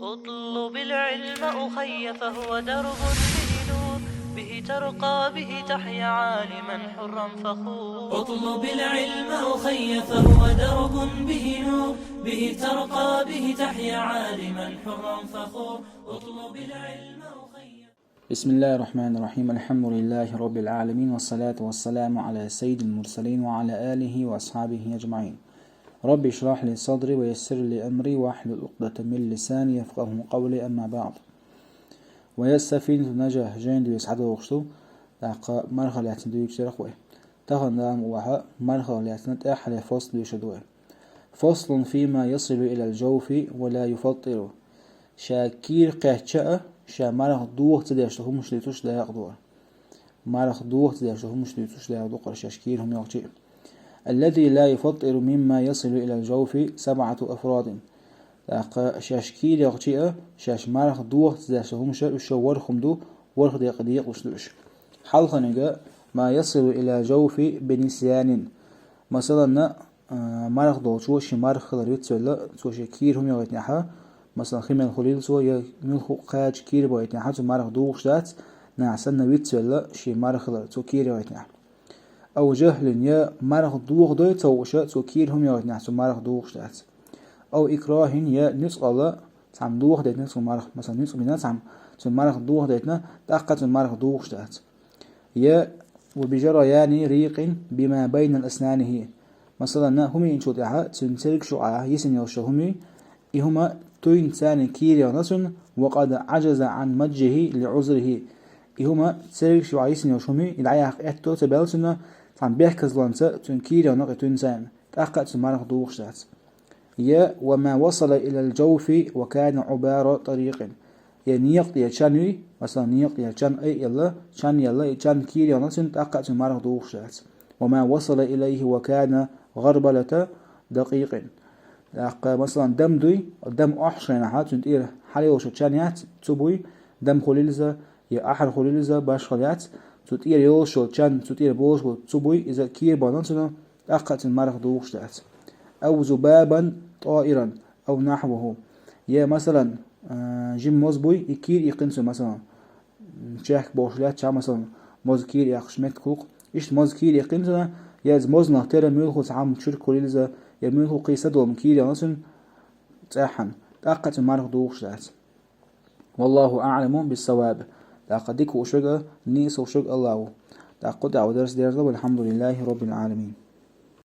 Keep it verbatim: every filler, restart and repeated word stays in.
اطلب العلم أخي فهو درب به نور، به ترقى به تحيا عالما حرا فخور. اطلب العلم أخي فهو درب به نور، به ترقى به تحيا عالما حرا فخور. اطلب العلم أخي. بسم الله الرحمن الرحيم. الحمد لله رب العالمين، والصلاة والسلام على سيد المرسلين وعلى آله وأصحابه أجمعين. رب اشرح لي صدري ويسر لي أمري واحلل عقدة من لساني يفقهوا قولي، أما بعد. ويا السفينة النجاة, жайна доьшуш дӀадохуш ду, тӀаккха марха лаьцна дуьйцуш дерах вай. Тахана дама ваха марха лаьцна тӀаьххьара фасл доьшур ду вай. فصل فيما يصل إلى الجوف ولا يفطر. Ша кийра кхаьчча а, ша марха доха ца деш долу хӀуманаш дуьйцуш дакъа ду вай. Марха доха ца деш долу хӀуманаш дуьйцуш дакъа ду кхара шаьш кийра хӀума йогӀчи а. الذي لا يفطر مما يصل إلى الجوف سبعة أفراد. ТӀаккха шаьш кийра йогӀчи а, шаьш марха доха ца деш долу хӀуманаш уьш ворхӀ хӀума ду, ворхӀ декъе декъалуш ду уьш. Хьалханиг: ما يصل إلى الجوف بنسيان. Масалан, а, марха долчо шен марха хилар вицвелла, цо шен кийра хӀума йогӀийтинехь, масалан, хи мел хуьлийла цо, я муьлхха а кхача кийра бахийтинехь, цо марха дохуш дац, нагахь санна вицвелла шен марха хилар, цо кийра йогӀийтинехь. أو جهل, я марха дохадой ца хууш, цо кийра хӀума йогӀийтинехь, цо марха дохуш дац. أو إكراه, я нуьцкъала, цхьамма дохадайтина цо марха, масалан, нуьцкъ бина цхьамма, цо марха дохадайтина, тӀаккха цо марха дохуш дац. Я وبجريان ريق بما بين أسنانه. Масалан, хӀума йинчул тӀаьхьа цуьнан цергаш юкъахь йисина йолуш йолу хӀума, и хӀума туьйна царна кийра йогӀна цунна, وقد عجز عن مجه لعذره. И хӀума цергаш юкъахь йисина йолуш хӀума, и дӀаяккха аьтто ца баьлла цунна, цхьана бехказлонца цуьнан кийра йогӀна и туьйна царна, тӀаккха а цуьнан марха дохуш дац. Я وما وصل إلى الجوف وكان عبار طريق. Я некъа тӀера чан юй, масалан, некъа тӀера чан айъелла, чан елла, и чан кийра йогӀна цунна, тӀаккха а цуьнан марха дохуш дац. وما وصل إليه وكان غربلة دقيق. ТӀаккха, масалан, дам дуй, дам охьашхенахь, цуьнан тӀера хьала йолуш чан яц, цу буй, дам хуьлийла иза, я ахьар хуьлийла иза, башхалла яц, цу тӀера йолуш йолу чан, цу тӀера болуш болу цу буй, иза кийра бахана цунна, тӀаккха а цуьнан марха дохуш дац. أو ذبابا طائرا أو نحوه. Я, масалан, а, жима моза буй, и кийра иккхина цо, масалан, чехка бохуш лаьттачохь, масалан, моза кийра эккхаш меттиг хӀокху. Иштта моза кийра иккхина цо, я иза мозанах тера муьлхха цхьамма чуьрк хуьлийла иза, я муьлхха кхин садола кийра йогӀна цунна цӀеххьана. ТӀаккха а цуьнан марха дохуш дац. والله أعلم بالصواب. ТӀаккха дика хууш верг а, нийса хууш верг а АллахӀ ву. ТӀаккха кху тӀехь вай дарс дерзадо, والحمد لله رب العالمين.